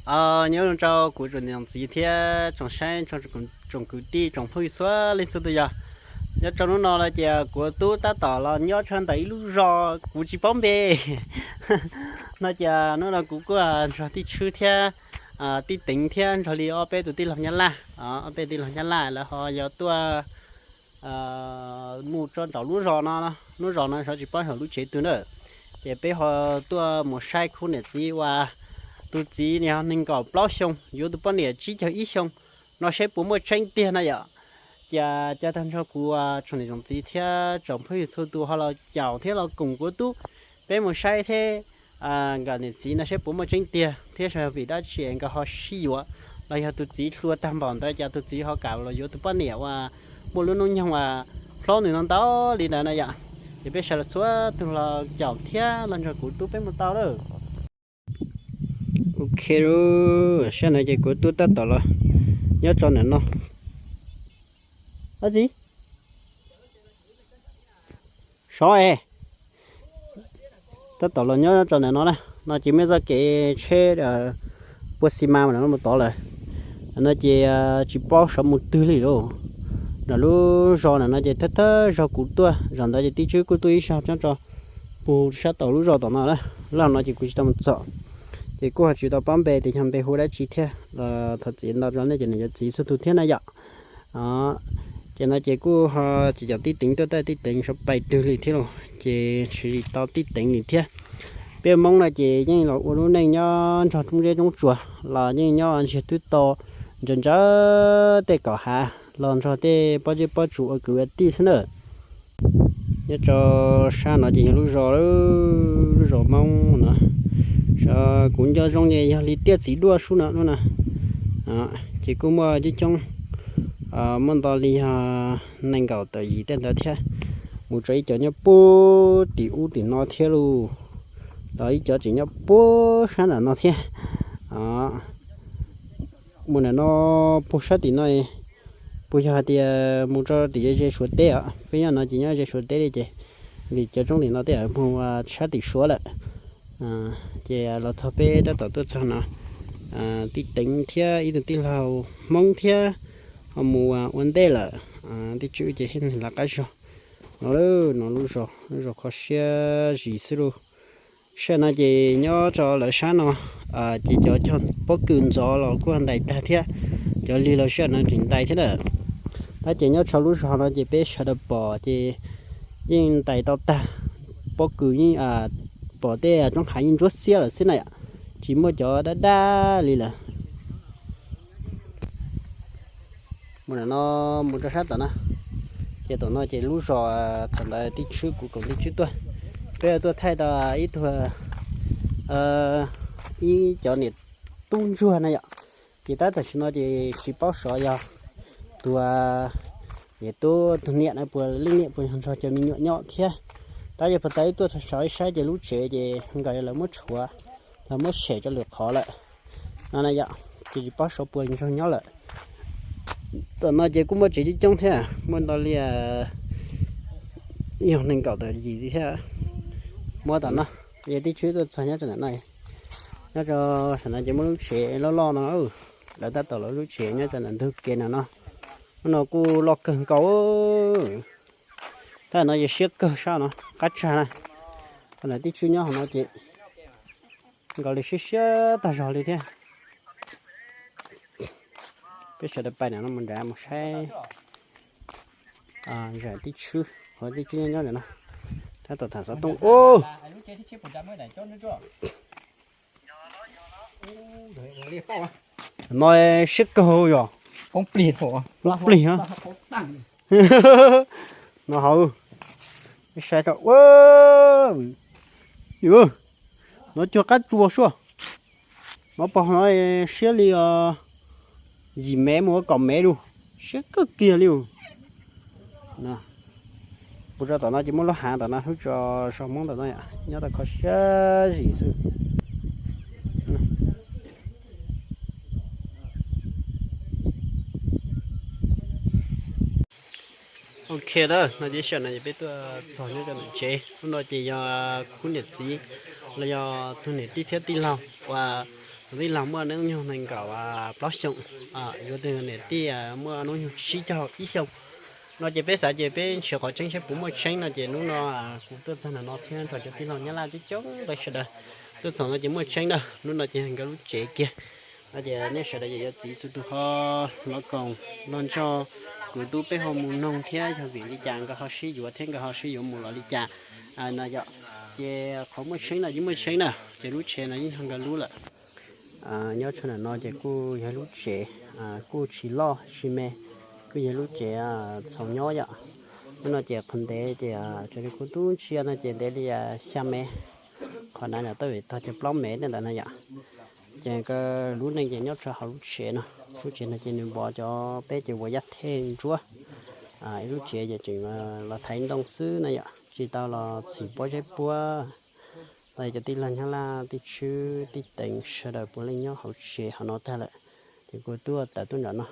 Nyob zoo rau kuv tsoom niam tsoom txiv thiab tsoom saib, tsoom kwv tij, tsoom phooj ywg txhua leej txhua tus yog. Nyob rau hnub no los ces kuv tub tab tom los nyob rau ntawm ib lub zos kuv tsis paub npe no ces hnub no kuv kuj nrog Tij Tshwb thiab Tij Teev thiab nrog li ob peb tus tij laug Nyab Laj, ob peb tij laug Nyab Laj lawv ho yog tuaj mus rau nraum lub zos no, lub zos no xyov tsis paub yog lub tsev twg na. Ces peb ho tuaj mus saib khub niam txiv uas tus txiv nws yog nees nkaum plaub xyoo, yuav tus poj niam tsib caug ib xyoo no seb puas muaj tseeb tiag na yom. Ces caw tag nrho kuv tsoom niam tsoom txiv thiab tsoom phooj ywg txhua tus ho los caum thiab los koom kuv tub peb mus saib thiab nkawm niam txiv no seb puas muaj tseeb tiag thiab yog vim dab tsi nkawd ho sib yuav, los yog tus txiv hluas tag npaum ntawd cas tus txiv ho kam los yuav tus poj niam uas muaj lub hnub nyoog uas hlob nws no ntau li ntawd na yom. Ces peb sawv daws txhua tus los caum thiab los nrog kuv tub peb mus tau lawm. Ok, sab no ces kuv tub tab tom los nyob tso ntawm no. Ab tsi, sov es tab tom los nyob tso ntawm no na. No ces muaj txoj kev tsheb pua xi mas mus tod lawm. No ces tsis paub sov mus twg li lauj. Nram lub zos ntawm no ces thawj thawj zaug kuv tuaj, zaum ntawd ces Tij Tshwb kuj tuaj ib zaug nyob rau pug sab tom lub zos tom no na. Lub no ces kuv tsis tau mus txog, ces kuj ho tsis tau paub npe tias yog npe hu dab tsi thiab los thov txim ntau rau nej cov niam cov txiv txhua tus thiab na yom. Ces no ces kuj ho tsis cov Tij Teev tuaj, Tij Teev sov pais twg li thiab los ces tsis tau Tij Teev li thiab. Peb Hmoob no ces yeej los ua lub neej nyob nrog roob zeb roob tsuas los yeej nyob ntsiag twb to, ntsawv ntsawv tej kaum hav los nrog tej pob zeb pob tsuas ua kwv ua tij xwb na. Nyob rau sab no ces yog lub zos, lub zos Hmoob no. Kuv nco zoo ces yog li tiaj txiv duaj sub no lub na. Ces kuj muaj coob coob, muaj nto li yog nees nkaum tawm yim tej ntawd thiab. Mus rau ib cov nyob puag tim ub tim no thiab lauj, los ib cov tseem nyob puag sab nram no thiab. Mus ntawm no puag sab tim no, puas yog hais tias mus rau tim ze Suav teb os? Peb nyob no ces nyob ze Suav teb li ces vim cov roob tim no tej mus sab tim Suav lawm. Ces los txog peb tab tom tuaj txog no, Tij Teev thiab ib tug tij laug Hmoob thiab ho mus ua ntej lawm. Tij Tshwb ces thiaj li lawv qab zog no. No lub zos, lub zos kho siab zis xwb lauj. Sij hawm no ces nyob rau lawv sab no ces cov cog pob kws ntxov los kuj ntais tag thiab, cov lig los sij hawm no tseem ntais thiab lawm. Tab ces nyob rau lub zos no ces peb sawv daws pom ces yeej ntais tau tag, pob kws yeej pom tej roob hav yeej ntsuab xiab lawm xwb na yom, tsis muaj cov dab dab li lawm. Mus ntawm no, mus rau sab tom no, ces tom no ces lub zos thaum ntawd Tij Tshwb kuv koom Tij Tshwb tuaj, peb tuaj thaij tau ib tug, ib cov niam tub ntsuag na yom. Ces tab tam sim no ces tsis paub xyov yog tus niam tub, tus niam no puas, leej niam puas yog nrog cov me nyuam nyob thiab. Tab yog puag ta ib tuaj sawv ib saib ces lub tsev ces nkaus lawv muab tshuav, lawv muab sem rau lwm qhov lawm no na yom. Ces tsis paub xyov puas nrog nyob lawm. Tom no ces kuj muaj tsev coob coob thiab, muaj ntau li yog nees nkaum tawm yim thiab. Muab tom no, ces Tij Tshwb tuaj txog nyob rau ntawm no, nyob rau sab no ces muaj lub tsev loj loj no, lawv tab tom lawv lub tsev nyob rau ntawm ntug kev no no. Hnub no kuj loj kawg nkaus. Tab no yog siab kawg sab no qab tsag na. Ntawm Tij Tshwb nyob hauv no ces nkaus li siab siab tag zog li thiab. Peb sawv daws pais ntawm no mus nrad mus saib zam Tij Tshwb, qhov Tij Tshwb nyob nyob ntawm no. Tab tom tham xov tooj. No siab kawg yog poob plig, no hauv, saib rau, no cuag qab tsuas suaj, no pog no siab li yim mev mus ua kaum mev lug, siab kawg kiag li. Mus rau tom no ces muaj lub hav tom no, lub zos Hmoob tom no nyob tau kho siab zim xwb. Ok na, no ces sij hawm no ces peb tuaj txog nyob rau ntawm tsev. Lub no ces yog khub niam txiv los yog tus niam tij thiab tij laug uas Tus tij laug muaj hnub nyoog nees nkaum plaub xyoos, yuav tus niam tij muaj hnub nyoog tsib caug ib xyoos. No ces peb xav ces peb nrhiav qhov tseeb saib puas muaj tseeb no ces hnub no kuv tuaj txog ntawm no thiab nrog cov tij laug Nyab Laj coob coob nqe sawv daws tuaj txog no ces muaj tseeb na. Hnub no ces nkawd lub tsev kiag no ces nej sawv daws yog yuav txiv txhua tus ho los koom los nrog kuv tub peb ho mus noog thiab yog vim li cas nkawd ho sib yuav thiab nkawd ho sib yuav mus los li cas no yom. Ces qhov muaj tseeb no yeej muaj tseeb na, ces lub tsev no yeej yog nkawd lub lawm. Nyob tsam no ces kuj yog lub tsev kuj tsis loj tsis me, kuj yog lub tsev txaus nyob yom. Hnub no ces qhov ntev ces raws li kuv tub ntsia no ces ntev li xya mev, qhov na tau vim tog ces plaub mev tej ntawd no yom. Ces nkawd lub neej ces nyob rau hauv lub tsev no, lub tsev no ces nws npov cov peb ces ua yaj thej ntsuab. Ib lub tsev ces tseem los thaiv ntoo xwb no yom, tsis tau los txhim pob zeb puab. Tau cov tij laug Nyab Laj tij Tswb tij Teev sawv daws puav leej nyob hauv tsev hauv no tag lawm, ces kuv tuaj tawm tuaj nram no.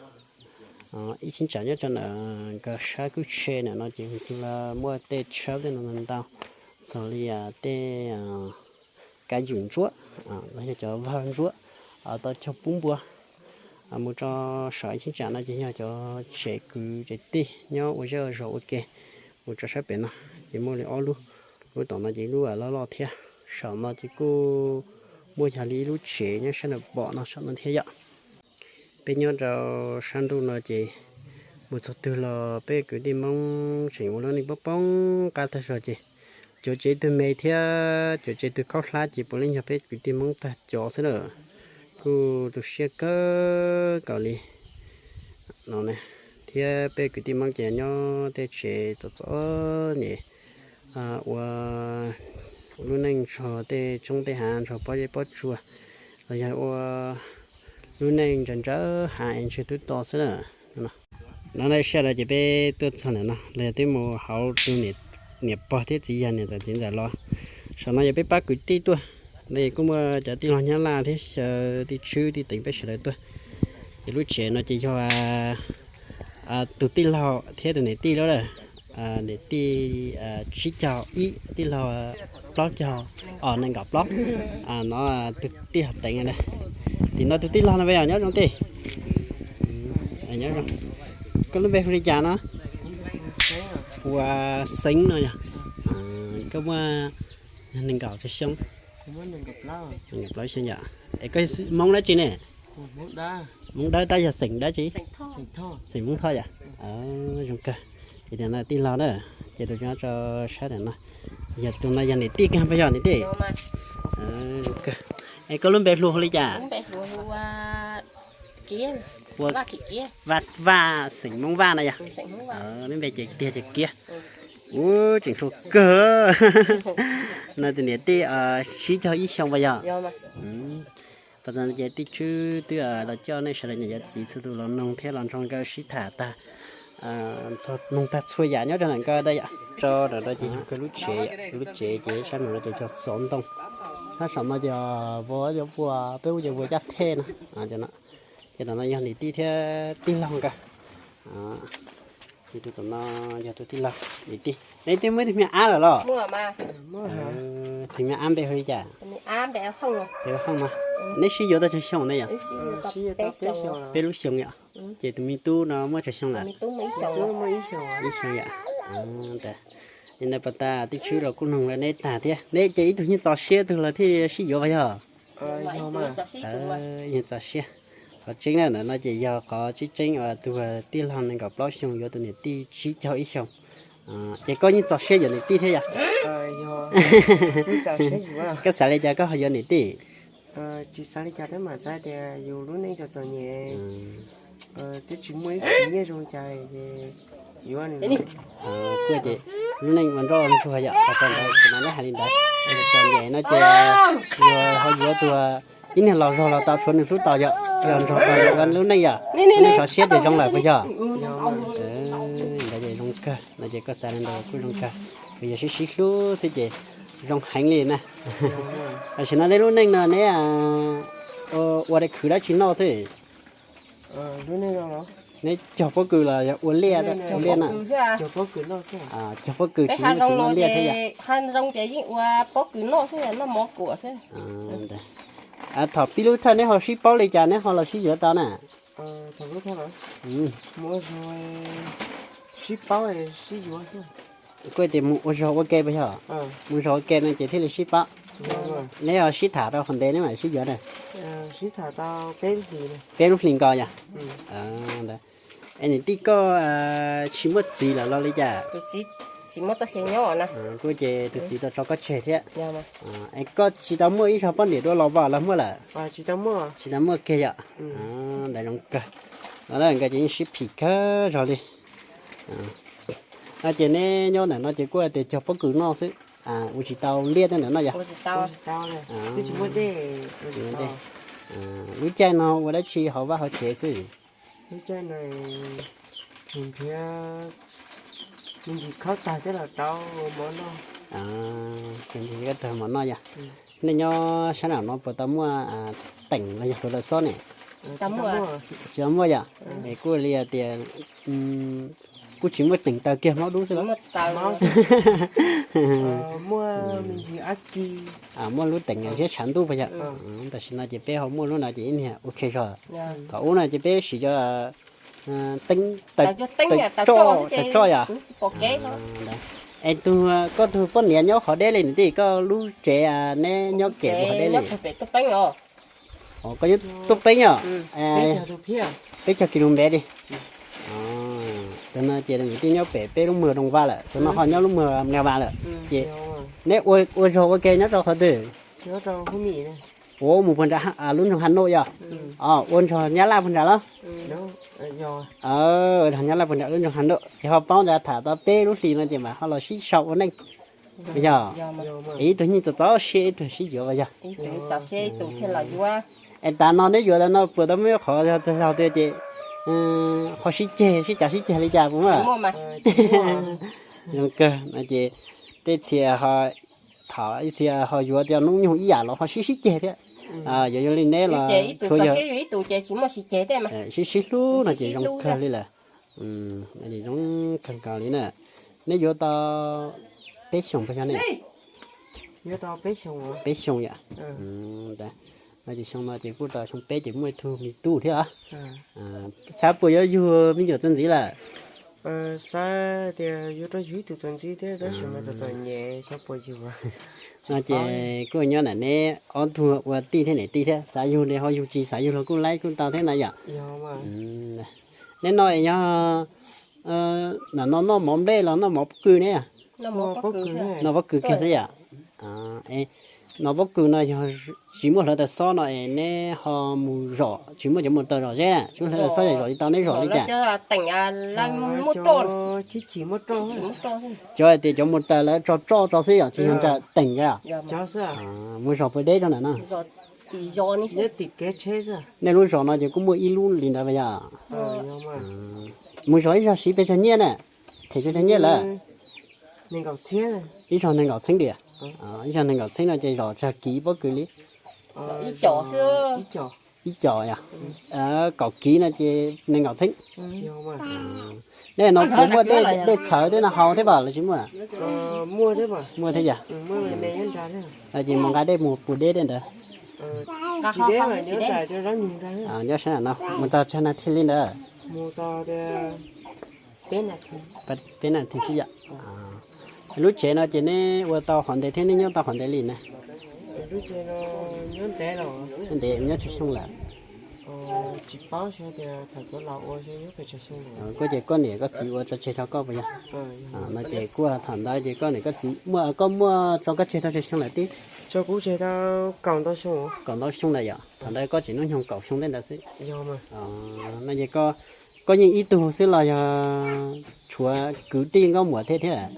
Ib cheeb tsam nyob rau ntawm nkawd sab kwj tse ntawm no ces kuj muaj tej tshawb tej no ntau, txog li tej kab ywm ntsuab los yog cov vawg ntsuab tau cog pub npua. Mus rau saum ib cheeb tsam no ces yog cov tsev kwv tsev tij nyob ua zej ua zos ua ke. Mus rau sab pem no ces muaj li ob lub, lub tom no ces ib lub loj loj thiab. Saum no ces kuj muaj yog li ib lub tsev nyob sab nram pom no saum no thiab yom. Peb nyob rau sab ntuj no ces mus txog twg los peb kwv tij Hmoob tseem ua lub neej poob poob qab tag zog ces cov tsev twg me thiab cov tsev twg khaub hlab ces puav leej yog peb kwv tij Hmoob tag cov xwb na. Kuj tu siab kawg nkaus li no thiab peb kwv tij Hmoob ces nyob tej tsev txom txom nyem ua lub neej nrog tej tshoob tej hav nrog pob zeb pob tsuas los yog ua lub neej ntsaws ntsaws hav es ntshe twb to xwb na. No na sij hawm no ces peb tuaj txog ntawm no los yog twb mus hauv tus niam pog thiab txiv yawg niam ntxawm txiv ntxawm los. Saum no yog peb pab kwv tij tuaj, no kuj muaj cov tij laug Nyab Laj thiab xyaw tij Tswb tij Teev peb sawv daws tuaj. Ces lub tsev no ces yog tus tij laug thiab tus niam tij lawm, niam tij tsib caug ib, tij laug plaub caug, os nees nkaum plaub, no tus tij laug Teev na. Tim no tus tij laug no puas yog nyob zoo tij? Koj lub npe hu li cas no? Hu ua Xeev no yog. Koj muaj nees nkaum tsawg xyoo? Nees nkaum plaub xyoo yom. Es koj Hmoob dab tsi ne? Hmoob Dawb tab yog xeem dab tsi? Xeem Hmoob Thoj yom. Zoo kawg. Ces tias no tij laug na, ces tus no rau sab ntawm no. Yog tus no yog niam tij kiag puas yog niam tij? Zoo kawg. Es koj lub npe hu li cas? Ua Vaj, Vaj xeem Hmoob Vaj na yog. Lub npe ces tiag ces Kiab. Ub, tseem hluas kawg. No tus niam tij tsib caug ib xyoo puas yog? Pas tas ces tij Tswb twb los coj nej sawv daws niam yawm txiv txhua tus los noog thiab los nrog nkawd sib tham tag, noog tag txhua yam nyob rau ntawm nkawd ntag yom. Rau ntawm no ces yog nkawd lub tsev, lub tsev ces sab nraum no ces cog xov ntoo, sab saum no ces vov cov vuas, peb hu ces vuas caj thej no. Ces tom no yog niam tij thiab tij laug nkawd. Ces tus tom no yog tus tij laug, niam tij. Neb twb muaj ib tug me ab lawm los? Tus me ab npe hu li cas? Npe Hooj mas. Neb sib yuav tau tsawg xyoo na yom? Peb lub xyoo yom. Ces tus me tub no muaj tsawg xyoo lawm? Ib xyoo yom. Ntawd pas tas tij Tswb los kuj noog neb tag thiab, neb ces ib tug yeej txaus siab tug los thiaj sib yuav puas yog? Yeej txaus siab. Qhov tseeb na, ntawm no ces yog qhov tseeb tseeb uas tus tij laug nees nkaum plaub xyoo yuav tus niam tij tsib caug ib xyoo. Ces koj yeej txaus siab yuav niam tij thiab yom? Koj xav li cas koj ho yuav niam tij? Tsis xav li cas thiab, mam xav tias yus lub neej txom txom nyem, twb tsis muaj ib khub nyiaj zoo li cas es yuav nws. Kuj ces lub neej ua nroj ua ntsuag yom, qhov txog ntawd tsis mas neb hais li ntawd. Txom nyem no ces yus ho yuav tus ib niag los zog los tau tshuav nws hlub tau yom, los nrog tau yuav lub neej yom. Neb txaus siab ces zoo lawm puas yog? Ntawd ces zoo kawg, no ces koj xav li ntawd kuj zoo kawg, kuj yog sib sib hlub xwb ces zoo heev li na. Tam sim no neb lub neej no neb ua dab khwv dab tsi noj xwb? Neb cog pob kws los yog ua liaj, ua liaj na? Cog pob kws tsis muaj liaj thiab yom? Hav zoov ces yeej ua pob kws noj xwb, noj mov kuam xwb. Thaum pib lub thawj neb ho sib paub li cas neb ho los sib yuav tau na? Kuj tias mus ua zog ua ke puas yog? Mus zog ua ke no ces thiaj li sib paub. Neb ho sib tham rau qhov ntev neb mam sib yuav na? Peb lub hlis nkaus yog? Es niam tij koj tsis muaj txiv lawm los li cas? Kuj ces tus txiv tau tso koj tseg thiab. Es koj tsis tau muaj ib zog poj niam dua los pom los muaj lawm? Tsis tau muaj kiag yom? Ntawd zoo kawg. No nkawd ces yeej sib phim kawg zog li. No ces neb nyob ntawm no ces kuj tias cog pob kws noj xwb, ua tsis tau liaj tej ntawd no yog? Lub caij no ua dab tsi hauv vaj hauv tsev xwb? Nrhiav me ntsis khob tag thiab los rau mov noj. Khob tag mov noj yog? Nej nyob sab nram no puas tau muaj teem los yog hluav taws xob ne? Tsis tau muaj yom? Es kuj li hais tias kuj tsis muaj teem taws kiag, hmoob dub xwb los? Muaj lub teem ziab tshav ntuj puas yog? Tam sim no ces peb ho muaj lub no ces ib niag ua ke zog. Thaum ub no ces peb siv cov teeb taws tsoj yom? Es tus, koj tus poj niam nyob qhov deb li niam tij, koj lub tsev neb nyob kem puas qhov deb li? Koj nyob tuaj peeb yom? Peb caug kis lus ntev li. Tus no ces niam tij nyob pem peb lub mwg Doo Vaj lawm, tus no ho nyob lub mwg Mla Vas lawm. Ces neb ua zog ua ke nyob rau qhov twg? Ua mus puag nram lub nroog Ha Nauj yog? Ua nrog Nyab Laj puag nram los? Nrog Nyab Laj puag nram lub nroog Ha Nauj ces ho paub ntawd tham tau peb lub hlis no ces mam ho los sib sau ua neej. Yog, ib tug yeej txom txom siab ib tug sib yuav yog? Es tav no neb yuav tau no puas tau muaj qhov yog tias ho sib ceg sib cav sib ceg li cas puas muaj? Zoo kawg no ces tej txhia ho, thaum ib txhia ho yuav cov hnub nyoog ib yam los ho sib sib ceg thiab. Yuav yog li neb los tsuav yog sib sib hlub no ces zoo kawg li lawm. Zoo kawg nkaus li na. Neb yuav tau peb xyoos puas yog ne? Peb xyoos yom? No ces xyoo no ces kuj tau xyoo peb ces muaj ib tug me tub thiab. Xav puas yuav yug me nyuam txuas ntxiv lawm? Xav tias yuav rau yug ib tug txuas ntxiv thiab tab sis mas txom txom nyem xyov puas yug. No ces kuj nyob ntawm neb ob tug ua tij thiab niam tij thiab, xav yug li ho yug, tsis xav yug los kuj laib kuj tau thiab na yom? Neb no yog ntawm no noj mov nplej los noj mov pob kws ne? Noj pob kws kiag xwb yom? Noj pob kws no yog tsis muaj hluav taws xob no es neb ho mus zom, tsis muaj cov mus taws zom zeb na, tsis muaj hluav taws xob zom li tau neb zom li cas? Cov hais tias cov mus taws lawv tso roj tso xwb yom, tsis yog ntsawm teem yom? Mus zom puas deb rau ntawm no? Nej lub zos no ces kuj muaj ib lub li ntawd yom? Mus zom ib zog siv pes tsawg nyiaj na? Them pes tsawg nyiaj lawm? Ib zog nees nkaum txheeb diam? Ib zog nees nkaum txheeb no ces zom tsawg kiv pob kws li? Ib com yom? Kaum kiv no ces nees nkaum txheeb. Nej no puas muaj dej txhawv tej no haus thiab los tsis muaj? Muaj thiab yom? Ces mus nqa dej mus puas deb tej ntawd? Nyob sab no mus tau tsawg nas this li ntawd? Peb nas this xwb yom? Lub tsev no ces neb ua tau qhov ntev thiab neb nyob tau qhov ntev li na? Ntev, nyob tsawg xyoo lawm? Kuj ces koj niam koj txiv ua tso tseg rau koj puas yog? No ces kuj thaum ntawd ces koj niam koj txiv muaj, koj muaj tso koj tseg tau tsawg xyoo lawm tib? Kaum ntau xyoo lawm yom? Thaum ntawd koj tseem hnub nyoog kaum xyoo tej ntawd xwb. No ces koj yeej ib tug xwb los yog tshuav kwv tij nkauj muam thiab thiab?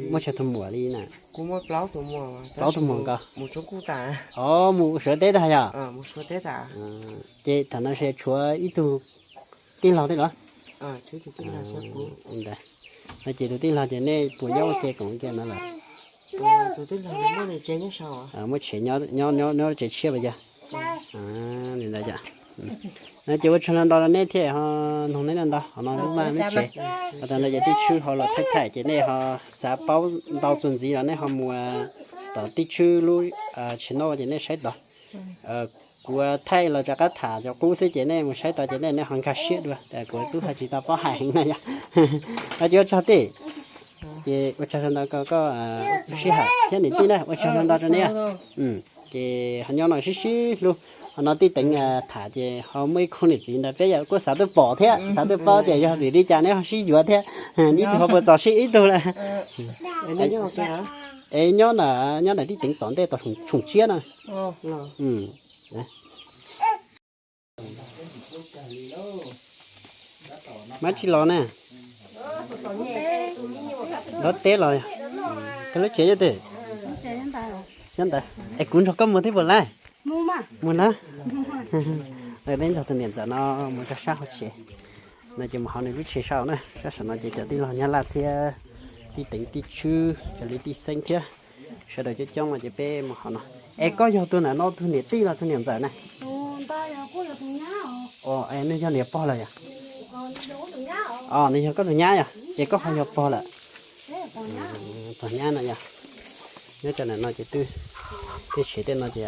Muaj tsawg tus muam li na? Plaub tus muam nkaus. Mus sawv teb tag yom? Ces thaum no ces tshuav ib tug tij laug thiab los? No ces tus tij laug ces nej puas nyob ua ke koom ua ke no lawm? Muaj tsev nyob nyob tsev tshiab los yog? Li ntawd yom? No ces ua tsaug ntau ntau rau nej thiab ho, noog nej ntau ntau, qhov no lub vaj lub tsev. Ho tas ntawd ces tij Tswb ho los thaij thaij ces nej ho xav paub ntau txuas ntxiv los nej ho mus tom tij Tswb lub channel ces nej saib tod. Kuv thaij los rov qab tham cov qub xwb ces nej mus saib tod ces nej nej ho nkag siab dua, kuv twb ho tsis tau paub hais heev na yom. Ho ces ua tsaug tij, ces ua tsaug ntau koj koj sij hawm thiab niam tij na, ua tsaug ntau ntau rau nej. Ces ho nyob no sib sib hlub, ho no tij Teev tham ces ho muaj ib khub niam txiv ntawd peb yam kuj xav tuaj pom thiab xav tuaj paub tias yog vim li cas neb ho sib yuav thiab, ib tug ho puas txog sib ib tug lawm. Es nyob ntawm, nyob ntawm tij Teev tom ntej tau tshoom tshiab na. Mab tsis los na. Nrog teb los. Koj lub tsev nyob twg? Nyob ntawd. Es kuv nrog koj mus thiab puas laij? Mus na. Peb nrog tus niam ntxawm no mus rau sab hauv tsev. No ces mus hauv nws lub tsev saum na, sab saum no ces cov tij laug Nyab Laj thiab tij Teev tij Tswb, cov li tij Xeeb thiab sawv daws coob coob no ces peb mus hauv no. Es koj yog tus ntawm no tus niam tij los tus niam ntxawm na? Es nws yog niam pog lawm yom? Nws yog koj tus nyab yom? Es koj ho yog pog lawm? Pog nyab no yom. Nyob rau ntawm no ces twb, tej tsev tej no ces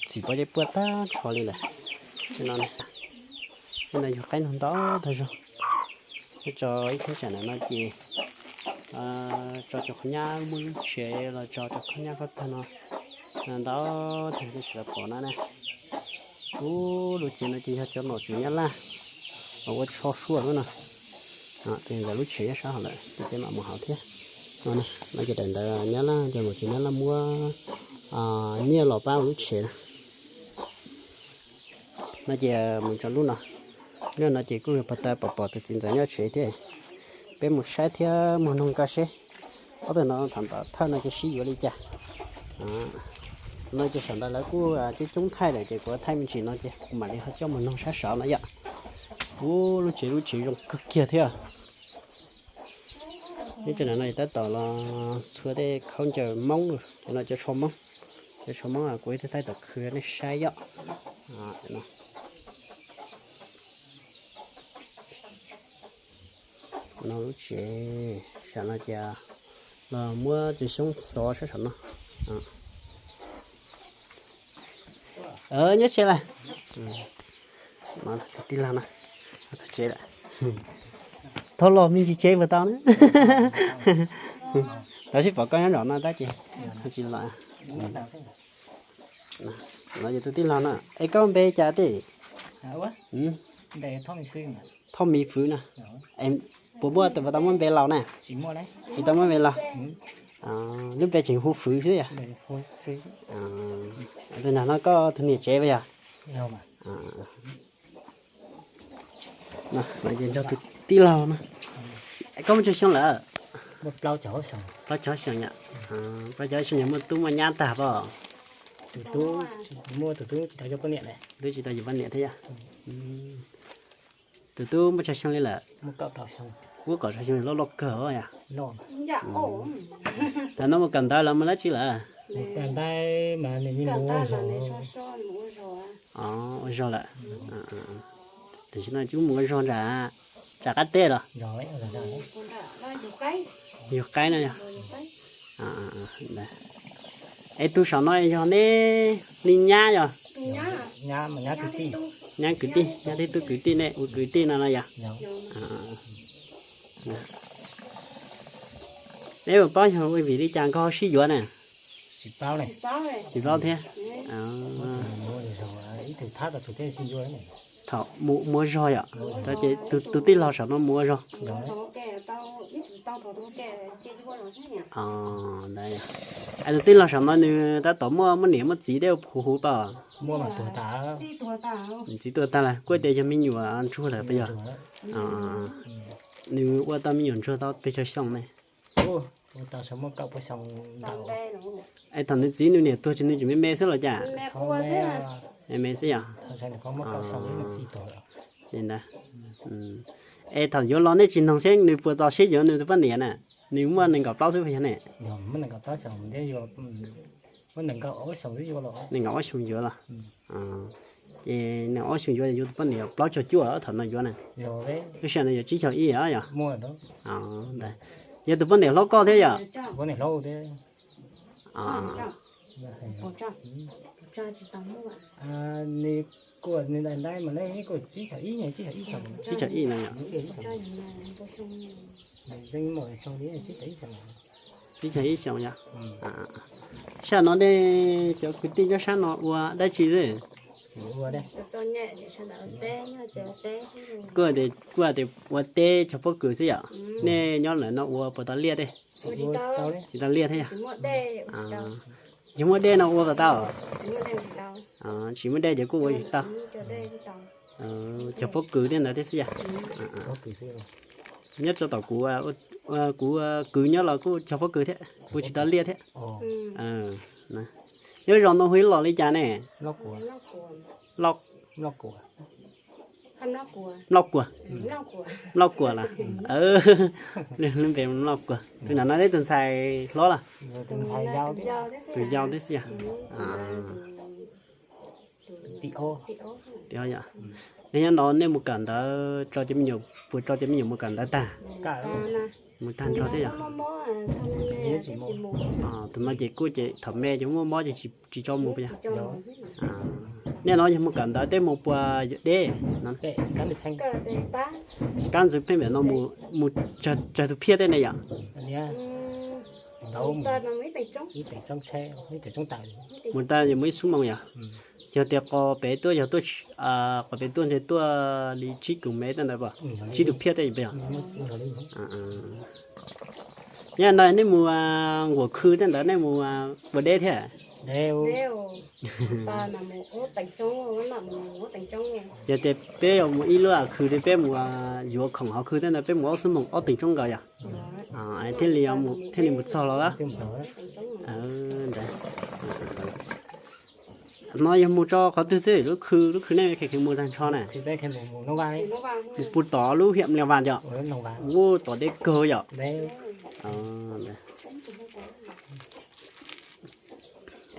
txhim pob zeb puab tag nrho li lawm. Tej no, tej no yog qaib nog ntau tag zog. Nyob rau ib thaj tsam ntawm no ces tso cov qhov nyab muaj lub tsev los tso cov qhov nyab koj tag no ntau tag, nej sawv daws pom no na. Ub, lub tsev no ces yog cov nom tswv Nyab Laj uas ua tsho suab lub no. Tus ntawd lub tsev nyob sab hauv lawm ces peb mam mus hauv thiab. No ces daim ntawd Nyab Laj, cov nom tswv Nyab Laj muab nyiaj los pab ua lub tsev na. No ces mus rau lub no, lub no ces kuj yog pog tas pom pom tus txiv ntxawm nyob tsev thiab. Peb mus saib thiab mus noog koj seb ob tug no thaum ntawd thawj no ces sib yuav li cas. No ces sawv daws lawv kuj coob coob thaij lawm ces kuv thaij me ntsis no ces kuv mam li ho coj mus noog sab saud no yom. Ub, lub tsev lub tsev zoo kawg kiag thiab. Nyob rau ntawm no tab tom los txhua tej khaub ncaws Hmoob, cov no cov tsho Hmoob. Cov tsho Hmoob kuv ib tug thaij tom khw nej saib yom. No lub tsev, saum no ces los muab cov xyoob xov sab saum no. Nyob tsev lawm. Tij laug no txog tsev lawm. Thov los me ntsis tsev puas tau na? Tab sis pom koj nyob nraum no tab ces tsis los. No ces tus tij laug no, es koj npe cas tij? Thoj Miv Fwv no. Puas muaj, puas tau muaj npe laus na? Tsis tau muaj npe laus. Lub npe tseem hu Fwv xwb yom? Tus nram no koj tus niam tsev puas yog? No ces nrog tus tij laug no. Koj muaj tsawg xyoo lawm? Plaub caug xyoo yom. Plaub caug xyoo yog muaj tub muaj nyab tag pob? Tub tsis tau yuav poj niam thiab yom. Tus tub muaj tsawg xyoo li lawm? Muaj kaum rau xyoo loj loj kawg yom. Thaum no mus kawm ntawv los mus dab tsi lawm? Ua zog lawm. Tam sim no cub mus ua zog nram, nram qab teb los? Yug qaib no yog. Es tus saum no yog neb li nyab yog? Nyab kwv tij, nyab thiab tub kwv tij, nej ua kwv tij no no yog? Neb puas paub yog vim li cas nkawd ho sib yuav na? Tsis paub thiab. Thaum mus ua zog yom, ces tus tij laug saum no mus ua zog. Tus tij laug saum no nws tab tom muaj, muaj niam muaj txiv tej ua puv huv pab? Nws txiv tuag tag lawm, kuj tias yog me nyuam ntsuag lawm puas yog? Nws ua tau me nyuam ntsuag tau pes tsawg xyoo ne? Es thaum nws txiv nws niam tuag ces nws tseem me me xwb los cas? Me xwb yog? Li ntawd. Es thaum yuav los nej tsis noog seb nws puas txaus siab yuav nws tus poj niam na? Nws muaj nees nkaum plaub xwb puas yog ne? Nees nkaum ob xyoo yuav los? Ces Ces nws ob xyoos yuav, yuav tus poj niam plaub caug cuaj thaum no yuav na. Lub sij hawm no yog tsib caug ib yom. Ntawd yog tus poj niam hlob koj thiab yom? Tsib caug ib no yom. Tsib caug ib xyoos yom. Sij hawm no nej cov kwv tij nyob sab no ua dab tsi xwb? Kuj tias, kuj tias ua teb cog pob kws xwb yom. Nej nyob lawm no ua puas tau liaj thiab? Tsis tau liaj thiab yom. Yog muaj dej no ua puas tau? Tsis muaj dej ces kuj ua tsis tau. Cog pob kws thiab ntawd thiab xwb yom. Nyob rau tom kuv, kuv kwv nyob los kuj cog pob kws thiab, kuj tsis tau liaj thiab. Nyob zos no hu ib los li cas ne? Nploj Kuas. Nploj Kuas los? Lub npe Nploj Kuas. Tus nram no neb tus ntxhais hlob los? Tus yau tib si. Nyob no nej mus kawm ntawv tso cov me nyuam, puas tso cov me nyuam mus kawm ntawv tag? Mus tag nrho thiab yom. Tus no ces kuj ces thaum me ces muaj mob ces tsis tso mus puas yog? Nej no yog mus kawm ntawv tej mus puas yog deb no? Kab ntxwv pheej pem no mus tsawg tus phiaj tej ne yom? Mus tag yog mus ib xuab moos yom? Yog tias qos pem tuaj yog tuaj, qos pem tuaj ntshe tuaj li tsib kum mev tej ntawd, tsib tus phiaj tej yom? Nyob no nej mus nquam khw tej ntawd nej mus ua deb thiab? Yog tias peb yuav mus ib lub khw thiab peb mus yuav khoom hauv khw tej ntawd peb mus ob xuab moos ob teev tsoob nkaus yom? Thiaj li, thiaj li mus txog los lawm. Ntawd no yog mus tso qhov twg xwb, lub khw, lub khw nej kheev mus tag nrho na? Mus puag tom lub hiam Liaj Vas yom? Ua tom deb kawg yom?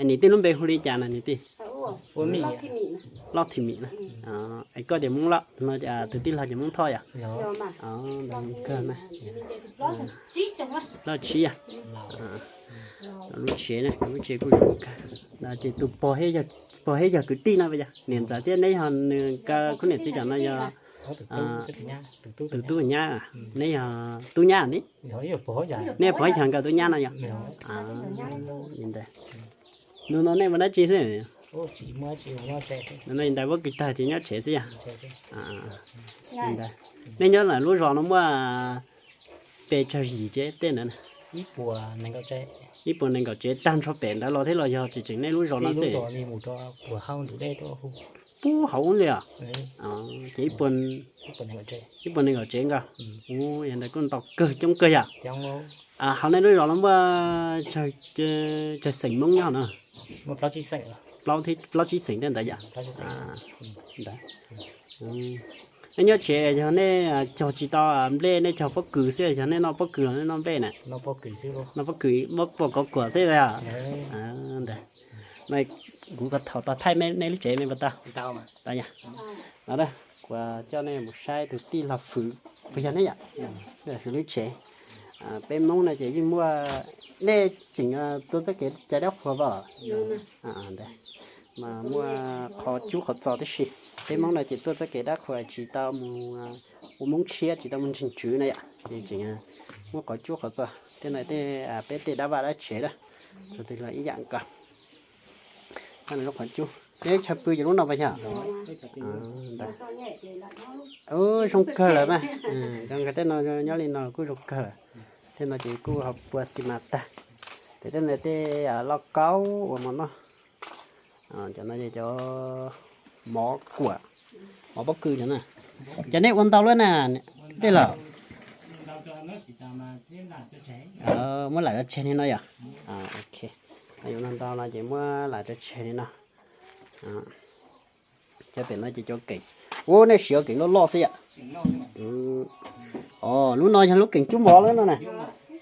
Nim tij lub npe hu li cas na nim tij? Loj Thim Mim na. Es koj tias Hmoob Loj, tus tij laug ces Hmoob Thoj yom? Kawg na. Loj Tshib yom? Lub tsev, lub tsev kuj zoo kawg. Ces tus pog, pog thiab yog kwv tij no puas yog? Niam ntxawm thiab neb yog nws, khub niam txiv cov no yog tus tub nyab. Neb yog tub nyab ne? Nej pog yog nkawd tub nyab no yog? Li ntawd. Ntu no nej ua dab tsi xwb? Ntu no yus ntais pob kws tag ces nyob tsev xwb yog? Li ntawd. Nej nyob lawm lub zos no muaj pes tsawg yim tsev tej ntawd na? Ib puas nees nkaum tsev tag nrho pem ntawd los thiab los yog tseem tseem nej lub zos no xwb? Pub hauv ub li os. Ces ib puas nees nkaum tsev nkaus. Yog ntawd kuj ntau kawg, coob kawg yom. Hauv nej lub zos no muaj tsawg xeem Hmoob nyob no? Plaub tsib xeem tej ntawd yom. Nej nyob tsev yog nej cog tsis tau nplej, nej cog pob kws xwb, yog nej noj pob kws los nej noj nplej na? Noj pob kws, muab puas kov kuam xwb yom. Ntawd, kuv ko thaum tau thaij nej lub tsev me puas tau? Tau yom. Kuv coj nej mus saib tus tij laug Fwm, puas yog nej yom? Fwm lub tsev. Peb Hmoob no ces yeej muaj, nej tseem tuav txoj kev cai dab qhuas pas? Mas muaj qhov cub qhov txos tib si. Peb Hmoob no ces tuaj txoj kev dab qhuas tsis tau mus ua Hmoob tshiab, tsis tau mus ntseeg tswv na yom, ces tseem muaj qhov cub qhov txos tej no, tej peb tej dab vaj dab tsev na. Txog twg los ib yam nkaus. Qhov cub, neb chaw pw ces lub no pas yog? Zoo kawg lawm mas. Zoo kawg tej no, nyob li no kuj zoo kawg lawm. Tej no ces kuj ho pua xi mas tag. Ces tej no tej lauj kaub ua mov noj. Cov no cov mov kuam, mov pob kws cov na. Cov nej ua ntau lawm na, tej laus? Muab lam tso tseg li no yom? Ok, yuav ntau ntau no ces muab lam tso tseg li no. Cov pem no ces cov keem. Ub, nej siv keem loj loj xwb yom? Os, lub no yog lub keem cub mov lawm no na.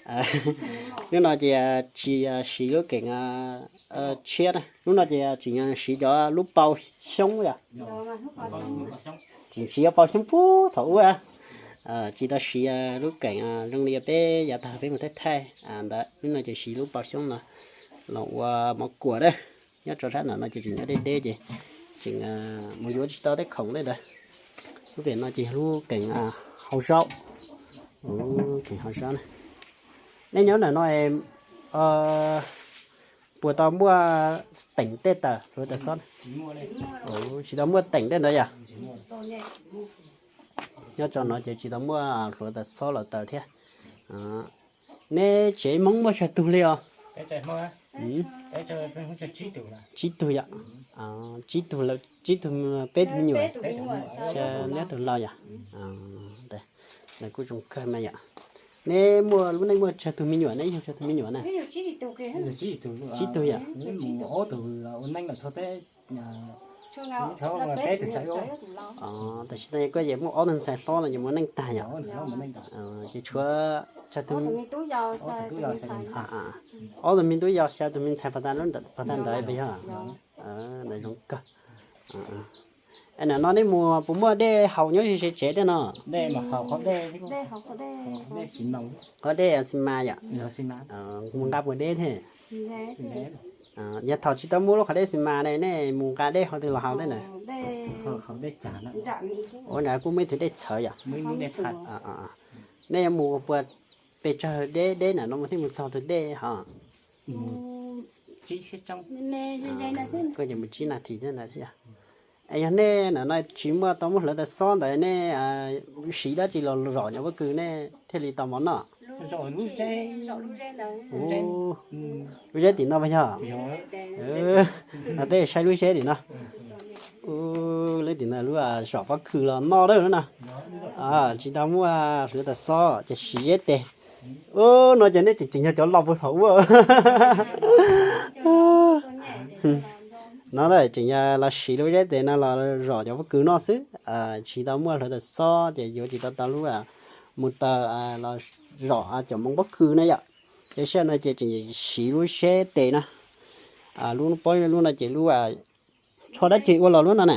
Lub no ces tsis siv lub keem tshiab na, lub no ces tseem siv cov lub pau xyoob yom. Tseem siv cov pau xyoob puag thaum ub, tsis tau siv lub keem zoo li peb yav tag peb mus thaij thaij ntawd. Lub no ces siv lub pau xyoob no los ua mov kuam na. Nyob rau sab ntawm no ces tseem nyob deb deb ces tseem mus yuav tsis tau tej khoom li ntawd. Lub pem no ces yog lub keem hau zaub, keem hau zaub na. Nej nyob ntawm no puas tau muaj teem tej taws hluav taws xob? Tsis tau muaj teem tej ntawd yom? Nyob rau no ces tsis tau muaj hluav taws xob los taws thiab. Neb tsev Hmoob muaj tsawg tug li os? Tsib tug yom. Tsib tug, tsib tug, peb tug me nyuam, xya neb tug laus yom. Kuj zoo kawg mas yom. Neb muaj lub neej muaj tsawg tug me nyuam, neb yug tsawg tug me nyuam na? Tsib tug yom. Tam sim no koj yeej muaj ob tug ntxhais hlob no ces mus neej tag yom. Ces tshuav tsawg tug? Ob tug me tub yau xya tug me ntxhais pov tag ntawd puas yog? Ntawd zoo kawg. Es nim no nej mus puas muaj dej haus nyob ze tsev tej no? Qhov dej xi mas yom. Mus nqa puas deb thiab? Yog thaum tsis tau muaj lub qhov dej xi mas ne, nej mus nqa dej qhov twg los haus tej ntawd? Ua ntawd kuj muaj ib tug dej txhawv yom. Nej yuav mus puas pes tsawg deb deb ntawm no mus thiaj mus txog tus dej hos? Koj ces mus tsib nas this thiab ntawd thiab. Es yog nej ntawm no tsis muaj tau muaj hluav taws xob ntawd nej siv dab tsi los zom cov pob kws nej thiaj li tau mov noj? Lub zeb tim no puas yog? Tej saib lub zeb tim no. Lub tim no lub zom pob kws los noj lawm na. Tsis tau muaj hluav taws xob ces siv zeb tes. Ub, no ces nej tseem tseem yog cov laus puag thaum ub. No tseem yog los siv lub zeb tes no los zom cov pob kws noj xwb. Tsis tau muaj hluav taws xob ces yuav tsis tau tau lub mus taws los zom cov moov pob kws na yom. Ces sij hawm no ces tseem siv lub zeb tes na. Lub pob lub no ces lub tsho dab tsi ua los lub no na?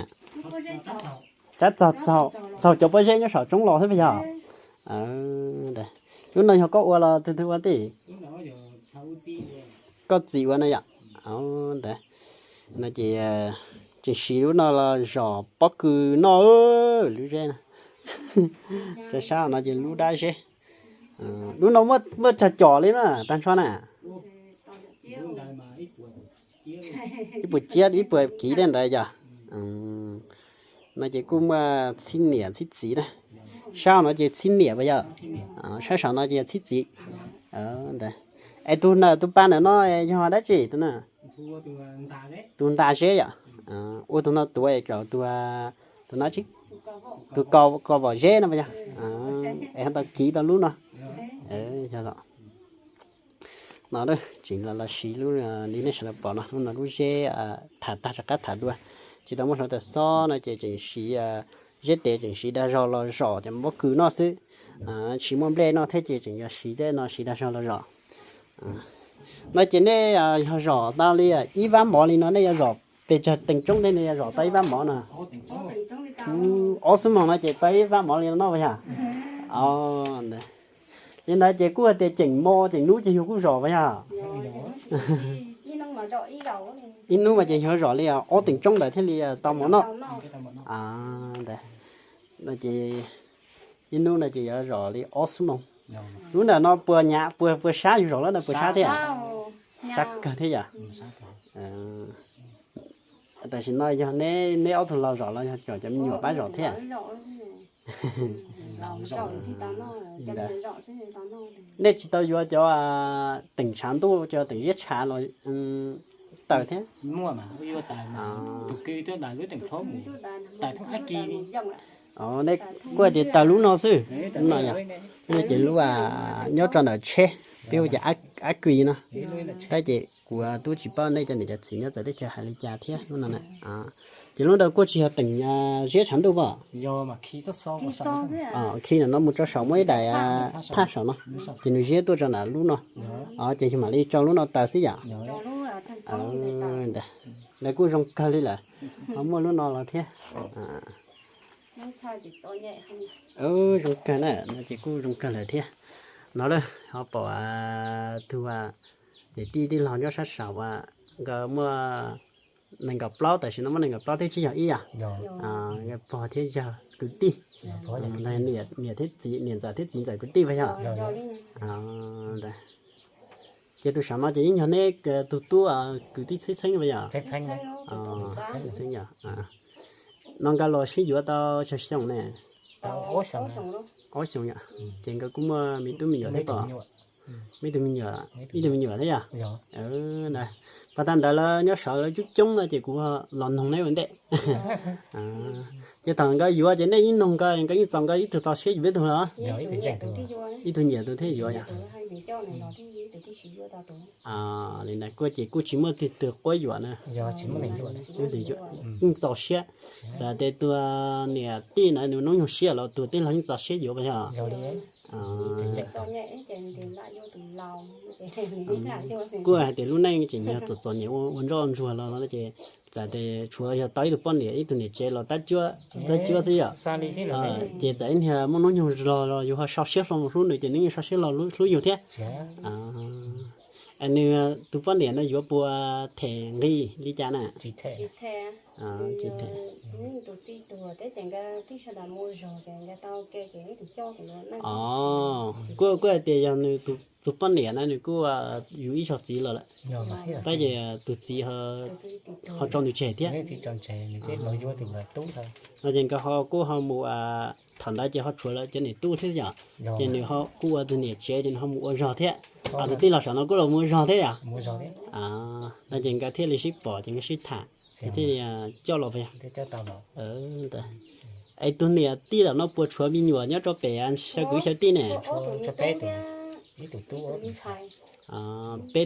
Rab txog, txog cov pob zeb nyob saum roob los thiab puas yog? Lub no yog koj ua los tus twg ua tij? Koj txiv ua no yom. Ntawd no ces tseem siv lub no los zom pob kws noj lub zeb na. Cov sab no ces lub dab zeb. Lub no muaj tsawg com li na tag nrho na? Ib puas ciab ib puas kiv tej ntawd yog. No ces kuj muaj txhib niam txhib txiv na. Sab no ces txhib niam puas yog? Sab saum no ces yog txhib txiv. Ntawd. Es tus na tus pa ntawm no yog dab tsi tus na? Tus nta zeb yom. Ua tus no tuav es kom tus no tsis, tus ko, ko vom zeb no puas yog? Es ho tau kiv tau lub no. Yog los no tseem los siv lub li nej sawv daws pom no, lub no lub zeb tham tag rov qab tham dua. Tsis tau muaj hluav taws xob no ces tseem siv zeb tes tseem siv dag zog los zom cov pob kws noj xwb. Tsis muaj nplej noj thiab ces tseem yog siv tej no siv dag zog los zom. No ces nej yog zom tau li ib vab mov li no nej yuav zom pes tsawg teev tsoob tej nej yuav zom tau ib vab mov no? Ob xuab moos no ces tau ib vab mov li no noj puas yog? Li ntawd ces kuj hais tias ceem mo ceem nub ces yus kuj zom puas yog? Ib hnub mas ces yog zom li ob teev tsoob ntawd thiaj li tau mov noj. Ntawd no ces ib hnub no ces yuav zom li ob xuab moos. Lub ntawm no puas nyav puas, puas sab yus zom lub ntawd puas sab thiab? Sab kawg thiab yom. Tam sim no yog neb, neb ob tug laus zom los yog cov, cov me nyuam pab zom thiab? Nej tsis tau yuav cov teem tshav ntuj, cov teem ziab tshav los taws thiab? Nej kuj hais tias taws lub no xwb, lub no yog, lub no ces lub nyob rau ntawm tsheb, peb hu tias ab kis no. Tab ces kuv twb tsis paub nej cov niam cov txiv nyob txawv teb chaws hais li cas thiab lub no na. Ces lub ntawd kuj tsis yog teem ziab tshav ntuj pom. Khi ntawm no mus rau saum muaj ib daim phaj saum no, ces nws ziab tuaj rau nram lub no. Ces yog mam li tso lub no taws xwb yom. Ntawd kuj zoo kawg li lawm, ho muaj lub no los thiab. Zoo kawg na, no ces kuj zoo kawg lawm thiab. No lawm ho pom tus niam tij tij laug nyob sab saum, nkawd muaj nees nkaum plaub, tam sim no muaj nees nkaum plaub thiab tsib caug ib yom. Pog thiab yawg kwv tij, niam thiab txiv, niam ntxawm thiab txiv ntxawm kwv tij puas yog? Ces tus saum no ces yeej yog neb tus tub kwv tij txheeb txheeb puas yog? Txheeb txheeb yom. No nkawd los sib yuav tau tsawg xyoo ne? Ob xyoo yom. Ces nkawd kuj muaj me tub me nyuam thiab pom? Me tug me nyuam, ib tug me nyuam thiab yom. Pas tag ntawd lawv nyob sawv lawv coob coob no ces kuv los noog neb ua ntej. Ces thaum nkawd yuav ces nej yeej noog nkawd, nkawd yeej txaus nkawd ib tug txaus siab yuav ib tug los? Ib tug nyiam tus thiaj yuav yom. Li ntawd kuj ces kuj tsis muaj twg twg quab yuam na. Yeej txaus siab. Txawm tias tus niam tij na nws noob nyoog siab los tus tij laug yeej txaus siab yuav puas yog? Kuj hais tias lub neej tseem yog txom txom nyem ua ntsoj ntsuag los ces txawm tias tshuav yog tau ib tug poj niam ib tug niam tsev los tab cuab tab cuab xwb yom. Ces txawm ib niag muaj noob nyoog los los yus ho sau siab hlo mus hlub nws ces nws yeej sau siab hlo hlub yus thiab. Nws tus poj niam no yuav puas them nqi li cas na? Kuj kuj hais tias yog nws tus poj niam na nws kuj yus ib zaug txiv los lawm, tab ces tus txiv ho tso nws tseg thiab. No ces nkawd ho kuj ho mus, thaum ntawd ces ho tshuav lawv cov niam tub thiab yom, ces nws ho kuj ua tus niam tsev ces nws ho mus ua zog thiab. Tus tij laug saum no kuj los mus ua zog thiab yom. No ces nkawd thiaj li sib pom ces nkawd sib tham, thiaj li coj los puas yog? Es tus niam tij tam no puas tshuav me nyuam nyob rau pem xyaw kwv xyaw tij ne? Peb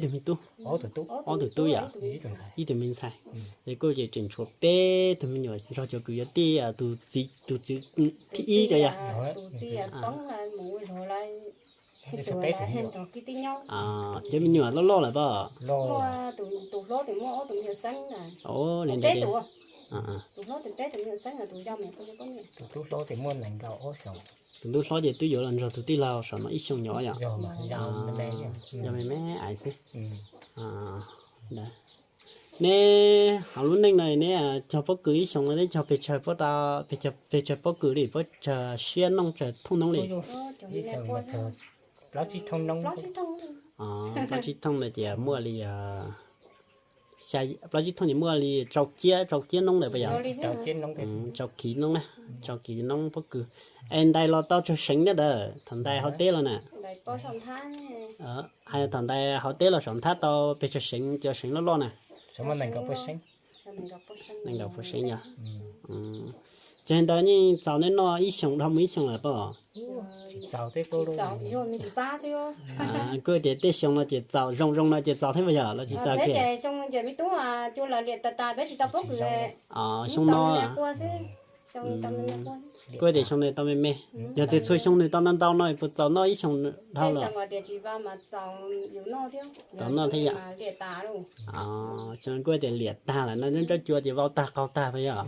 tug me tub, ob tug tub yom, ib tug me ntxhais. Es kuj ces tseem tshuav peb tug me nyuam nrog cov kwv cov tij, tus txiv, tus txiv thib ib ko yog. Cov me nyuam loj loj lawm pom? Li ntawd, tus tub hlob ces twb yuav los nrog tus tij laug saum no ib xyoos nyom yom. Yog me me ais xwb. Neb hauv lub neej no neb cog pob kws ib xyoos no neb cog pes tsawg pob, pes tsawg pob kws li, pob tsawg siab nooj tsawg thooj noob li? Plaub tsib thooj no ces muaj li, plaub tsib thooj ces muaj li rau ciab, rau ciab noob ntawd puas yog? Rau kiv noob na, rau kiv noob pob kws. Es ntais los tau tsawg seev thiab ntawd thaum ntais hauv teb los na? Hais thaum ntais hauv teb los saum nthab tau pes tsawg seev, cov seev loj loj na? Nees nkaum pua seev yog. Ces ntawd yeej txaus neb noj ib xyoos dhau mus ib xyoos lawm pom? Kuj tias tej xyoo no ces txaus, zoo zoo no ces txaus thiab puas yog los tsis txaus kiag? Xyoo no, kuj tias xyoo no tau me me, yog tias txhua xyoo nws tau ntau ntau no puas txaus noj ib xyoos dhau los? Txaus noj thiab yom. Xyoo no kuj tias liam tag lawm no, nyob nrab cua ces vau tag qaug tag puas yog?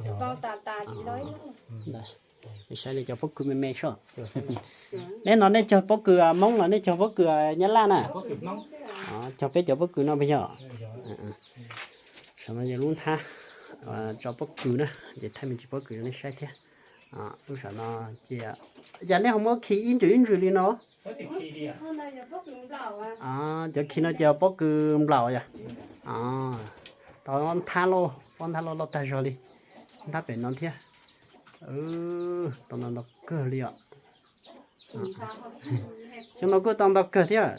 Saib li cov pob kws me me soj. Neb no nej cog pob kws Hmoob los nej cog pob kws Nyab Laj na? Cog peb cov pob kws no puas yog? Saum no yog lub nthab tso pob kws na, ces thaij me ntsis pob kws rau nej saib thiab. Lub saum no ces, yog nej ho muab khi ib ntsws ib ntsws li no? Cov khi no ces pob kws nplaum yog. Tau nthab loj, pob nthab loj loj tag zog li. Nthab pem no thiab. Tau ntau ntau kawg li os. Xyoo no kuj tau ntau kawg thiab.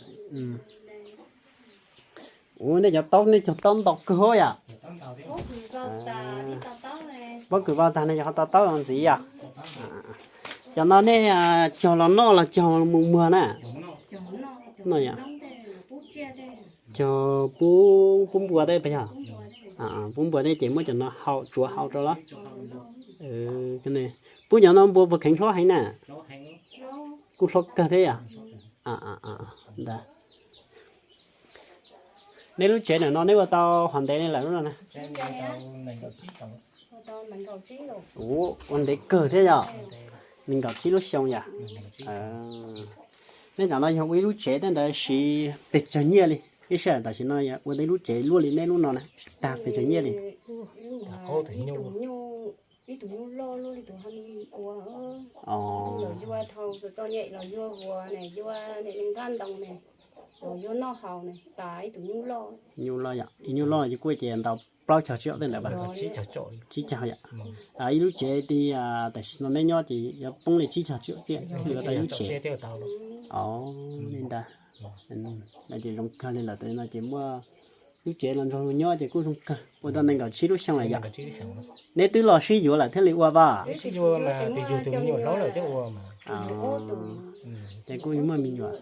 Ua nej cov taub, nej cog taub ntau kawg yom. Pob kws vau tag no yog ho tau taub ntxiv yom. Cov no nej cog los noj los cog mus muag na? Cog pub, pub npua tej puas yog? Pub npua thiab ces muab cov no hau tsuav hau rau los. Pub cov no npua puas kheev hlob heev na? Kuj hlob kawg thiab yom. Ntag. Neb lub tsev ntawm no neb ua tau hov ntev li lawm lub no na? Ua ntev kawg thiab yom. Nees nkaum tsib lub xyoo yom. Neb cov no yog ua ib lub tsev tej ntawd siv pes tsawg nyiaj li? Ib sij hawm tam sim no yog ua tau ib lub tsev luaj li neb lub no na, tag pes tsawg nyiaj li? Ib tug nyuj loj luaj li tus ho ua, los yuav thaum txom txom nyem los yuav huas ne, yuav ne nqaj ntoo ne, los yuav noj haus ne, tas ib tug nyuj loj. Nyuj loj yom, ib nyuj loj ces kuj ces ntau plaub caug tsis yom tej ntawd. Tsib caug yom. Ib lub tsev ti tam sim no neb nyob ces yuav poob li tsib caug tsis yom tiam, yuav tau ib lub tsev. Li ntawd, no ces zoo kawg li lawm, tam sim no ces muaj lub tsev los nrog luag nyob ces kuj zoo kawg, ua tau nees nkaum tsib lub xyoo lawm yom. Neb twb los sib yuav lawm thiaj li ua vaj? Ces kuj muaj me nyuam,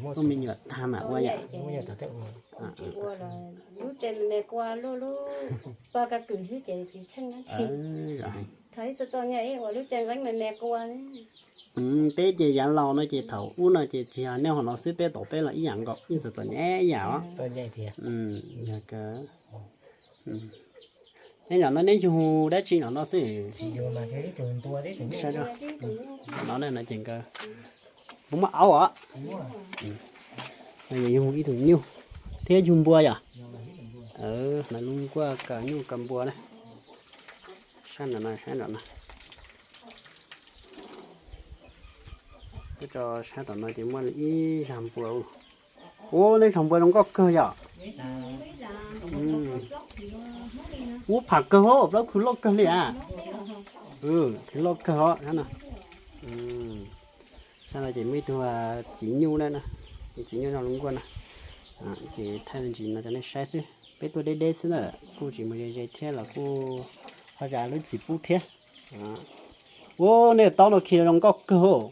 muaj me nyuam tag mam ua yom. Lub tsev me me kua luaj lub paj kab kwm xwb ces tsis tsheej dab tsi. Thaum ib txom txom nyem ua lub tsev nqeeb me me kua. Peb ces yav laus no ces thaum ub no ces tsis yog nej hov no xwb, peb tom peb los ib yam nkaus, yeej txom txom nyem ib yam os. Yog kawg. Neb nram no neb yug dab tsi nram no xwb? No ces nkawd puas muaj aub os? No yog yug ib tug nyuj thiab yug npua yom. Hnav lub nkuaj kaw nyuj kaw npua na. Sab nram no, sab nram no. Tso sab tom no ces muaj li ib zag npua. Ua, nej zag npua zoo nkauj kawg yom. Ua pham kawg hos, plaub khw loj kawg li a. Khw loj kawg os. Sab no ces muaj ib tug txiv nyuj na, txiv nyuj noj lub nkuaj na. Ces thaij me ntsis no rau nej saib xwb, peb tuaj deb deb xwb na, kuj tsis mus ze ze thiab los kuj ho zam lub txim pub thiab. Ua, nej taub no khi zoo nkauj kawg.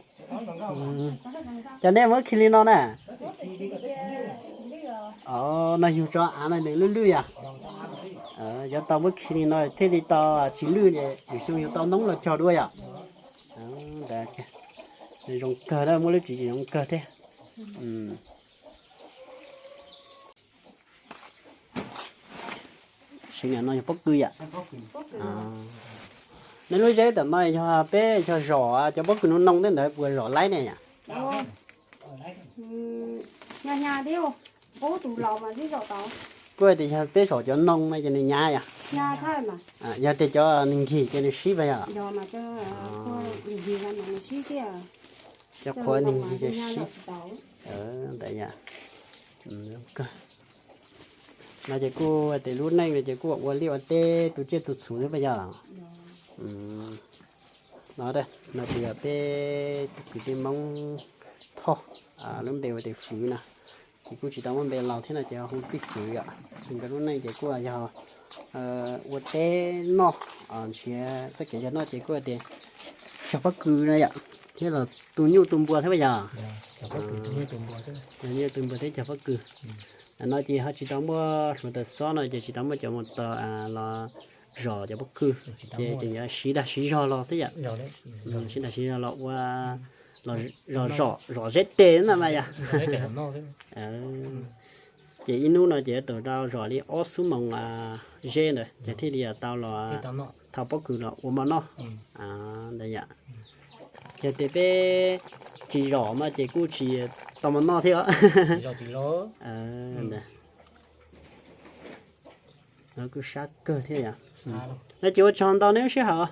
Cas nej muab khi li no na? Os, no yug tso av no nws lwj lwj yom. Yuav tau muab khi li no thiaj li tau tsis lwj, lwm xyoo yug tau noob los cog dua yom. Zoo kawg na, muaj lub tsev zoo kawg thiab. Seev, no yog pob kws yom. Nej lub zeb tam no yog peb yog zom cov pob kws no noo tej ntawd puas zom laib ne yom? Kuj tias yog peb zom cov noo no ces nws nyab yom? Yog tias cov nws nkig ces nws sib pas yom? Cov qhuav nws nkig ces sib. Ntawd yom. No ces kuj tias lub neej no ces kuj ua liaj ua teb tu tsiaj tu txhu xwb pas yom? No, no ces yog peb kwv tij Hmoob Thoj, lub npe ua tias Fwv na. Ces kuj tsis tau muaj npe laus thiab no ces hu Tij Fwv yom. Ces nkawd lub neej ces kuj yog ua teb noj, nrhiav txoj kev coj noj ces kuj tias cog pob kws no yom, thiab los tu nyuj tu npua thiab pas yom? Nyuj tu npua thiab cog pob kws. No ces ho tsis tau muaj hluav taws xob no ces tsis tau muaj cov mus tau los zom cov pob kws, ces ces yuav siv dag siv zog los xwb yom. Siv dag siv zog los ua, zom zom zeb tes na mas yom. Ces ib hnub no ces yuav tau zom li ob xuab moos zeb ntawd ces thiaj li tau los thau pob kws los ua mov noj. Ntawd yom. Yog tias peb tsis zom mas ces kuj tsis tau mov noj thiab os. Ntawd kuj sab kawg thiab yom. No ces ua tsaug ntau neb lub sij hawm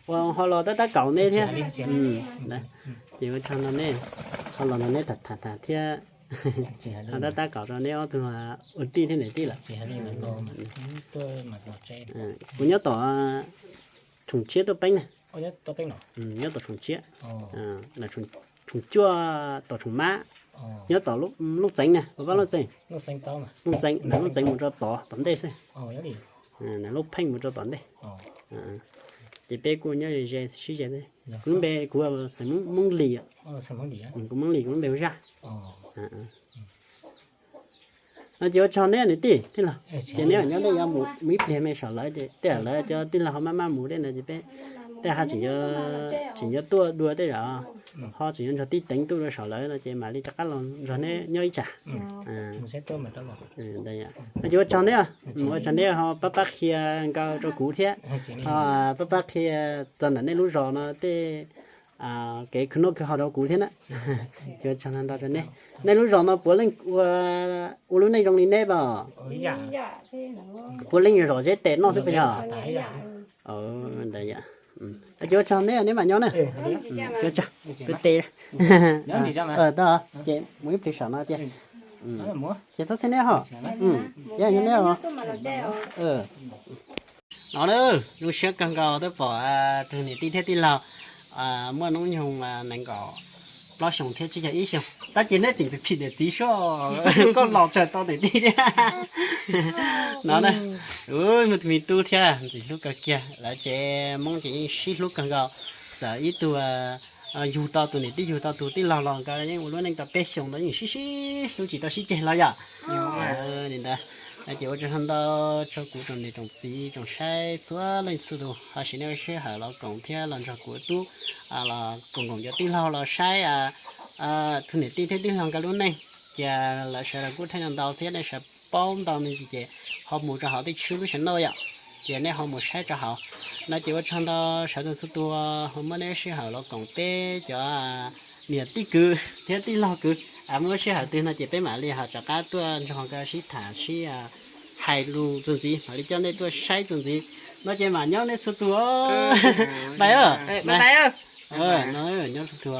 uas ho los tab tab kaum neb thiab. Ces ua tsaug ntau neb ho los nrog neb tham tham tham thiab, ho tab tab kaum rau neb ob tug ua tij thiab niam tij lawm. Kuv nyob tom Tshoom Tshiab tuaj peeb na. Nyob tom Tshoom Tshiab, Tshoom Cuaj tom Tshoom Mab, nyob tom Looj Txeev na, Vaj Looj Txeev. Looj Txeev, Looj Txeev mus rau tod tom ntej xwb. Looj Pheej mus rau tom ntej. Ces peb kuj nyob ze sib ze. Kuv lub npe kuv xeem Hmoob Lis. Kuv Hmoob Lis, kuv lub npe hu Zaj. No ces ua tsaug neb niam tij tij laug, ces neb nyob tej yuav mus ib pliag me saum lawv ces tej lawv cov tij laug ho maj maj mus tej no ces peb tej ho tseem yuav tuaj dua tej zaum, ho tseem yuav nrog tij teev tuaj dua saum lawv no ces mam li rov qab los nrog neb nyob ib tsam. No ces ua tsaug neb, ua tsaug neb ho pab pab qhia nkaus rau kuv thiab, ho pab pab qhia txog ntawm nej lub zos no tej kev khwv noj khwv haus rau kuv thiab na. Ces ua tsaug ntau ntau rau nej. Nej lub zos no puav leej ua, ua lub neej zoo li neb pas? Puav leej yog zom zeb tes noj xwb puas yog? Ntawd yom. Ces ua tsaug neb, neb mam nyob na. Ua tsaug, kuv tes. Ces mus ib pliag saum no tiag. Ces txhob xeeb neb hos. Ces nyob neb os. No na, zoo siab kawg nkaus twb pom tus niam tij thiab tij laug muaj hnub nyoog nees nkaum plaub xyoos thiab tsib caug ib xyoos. Tab sis neb tseem phim niam txiv suab, koj los tsawg tau niam tij thiab. No na, muaj tus me tub thiab ntxim hlub kawg kiag. Lawv ces Hmoob ces yeej sib hlub kawg nkaus. Txawm ib tug yug tau tus niam tij yug tau tus tij laug los nkawd yeej ua lub neej tau peb xyoos ntawd yeej sib sib hlub tsis tau sib ceg los yom. Li ntawd, ces ua tsaug ntau tsoom kuv tsoom niam tsoom txiv tsoom saib txhua leej txhua tus ho siv nej sij hawm los koom thiab los nrog kuv tub los koom koom cov tij laug los saib tus niam tij thiab tij laug nkawd lub neej. Ces lawv sawv daws kuj theej ntau thiab nej sawv paub ntau me ntsis ces ho mus rau hauv tej tshwj lub xeev Nplog yom. Ces nej ho mus saib rau hauv. No ces ua tsaug ntau sawv daws txhua tus ho muab nej sij hawm los koom peb cov niam tij kwv thiab tij laug kwv. Muaj sij hawm twg no ces peb mam li ho rov qab tuaj nrog nkawd sib tham sib hais lus txuas ntxiv, mam li coj nej tuaj saib txuas ntxiv. No ces mam nyob nej txhua tus. Bye. Nyob txhua tus.